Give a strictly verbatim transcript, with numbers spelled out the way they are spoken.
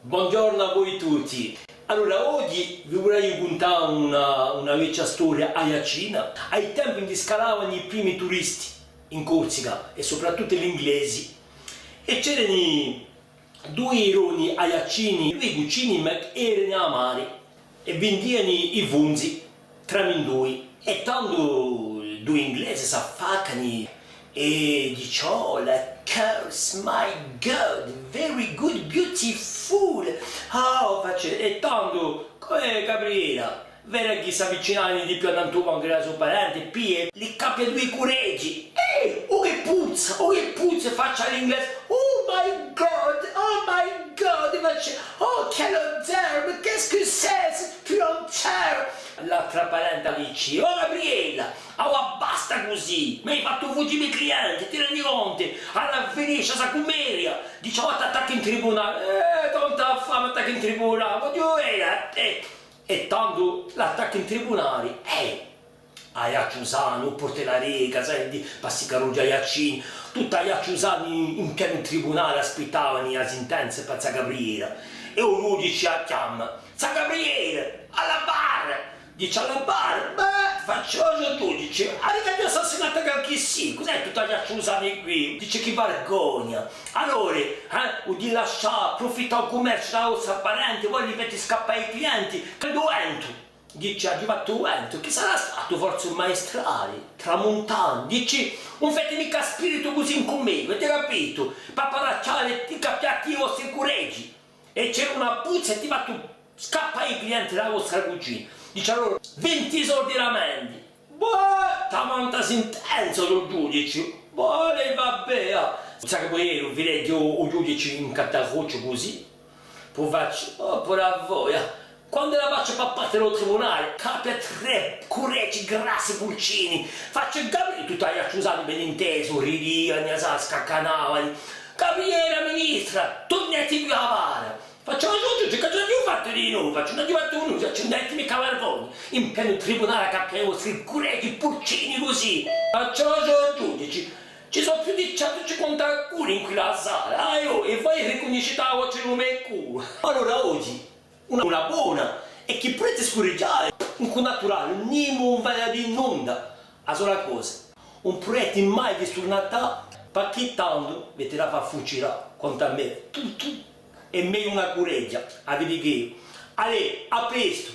Bonghjornu à voi tutti. Allora, oghji vi vurria cuntà una, una vechja storia aiaccina, à i tempi induve scalavani i primi turisti in Corsica, è soprattuttu l'inglesi, è c'erani dui ironi aiaccini, dui cucini, ma chì erani à mari è vindiani i funzi tramindui. È tandu dui inglesi s'affaccani è dici: "Oh, la coast, my God, very good, beautiful." Ah, face, è tandu, eh, Gabriella, veda chì s'avvicinani di più annantu à u bancu di a so parenti, piglia, li cappia dui curreghji. Eh, o chì puzza, o chì puzza, face à l'inglesi: "Oh my God, oh my God", face: "Oh, quelle odeur, mais qu'est-ce que c'est, cette puanteur?" L'altra parenti dici: "Oh Gabriella, avà basta cusì, m'hai fattu fughja i me clienti, ti rendi contu? Avà finisci sta cummedia, dici, avà t'attaccu in tribunale." "Eh, tantu à fà, m'attaccu in tribunale, vogliu veda, eh." È tandu l'attacca in tribunale, eh, Aiacciu sanu, u portu di a Reca, sai, di, passi i carrughji aiaccini, tuttu Aiacciu sanu in, in pienu tribunale aspittavani a sintenza per zà Gabriella. È u ghjudici a chjama: "Zà Gabriella, à la barra!" Dici: "À la barra? Bè", face, "o ghjudici, avete ghjà assassinatu qualchissia? Cus'hè tuttu Aiacciu sanu quì?" Dici: "Chì vargogna!" Allora, eh, u dilascià, apprufittà u cummerciu di a vostra parenti, voi li feti scappà i clienti, chì u ventu. Dici: "Aghju fattu u ventu, chì sarà statu? Forse u maistrali, tramuntana." Dici: "Ùn feti micca spiritu cusì incù mè, avete capitu? Pà paracchià, ti cappiati i vostri curreghji. È c'era una puzza è ti fattu scappà i clienti di a vostra cucina." Dici: "Allora, vinti soldi d'amenda." "Bò, tamanta sintenza di u ghjudici." "Bò, è va bè, ah." Zà Gabriella, u fideghju, u ghjudici in catarocciu cusì. Poi face: "Oh, povera foia." Quandu a face pà parte di u tribunale, cappia trè curreghji grassi purcini. Face: "Gabriella", tuttu Aiacciu sanu, ben intesu, ridiani, a sa scaccanavani. "Gabriella, ministra, turneti quì avà." Face: "O ghjudici, chì aghju fattu di novu?" Face: "Ùn aghju fattu nudda." Dici: "Ùn ti micca vargogna, in pienu tribunale à cappià i vostri curreghji purcini cusì?" Face: "O ghjudici, ci sò più di centu cinquanta culi in quella sala, aiò, è voi ricunnisciti a voce di u me culu." Allora oghji, una, una bona, hè chì pudeti scurrighjà, incù u naturale, nimu ùn v'hà da dì nunda. A sola cosa, ùn pudeti mai vi sturnà tà, perchè tandu aveti da fà fucilà, quant'à mè, tuttu, hè megliu una curreghja, a vi dicu eiu. Allez, à prestu!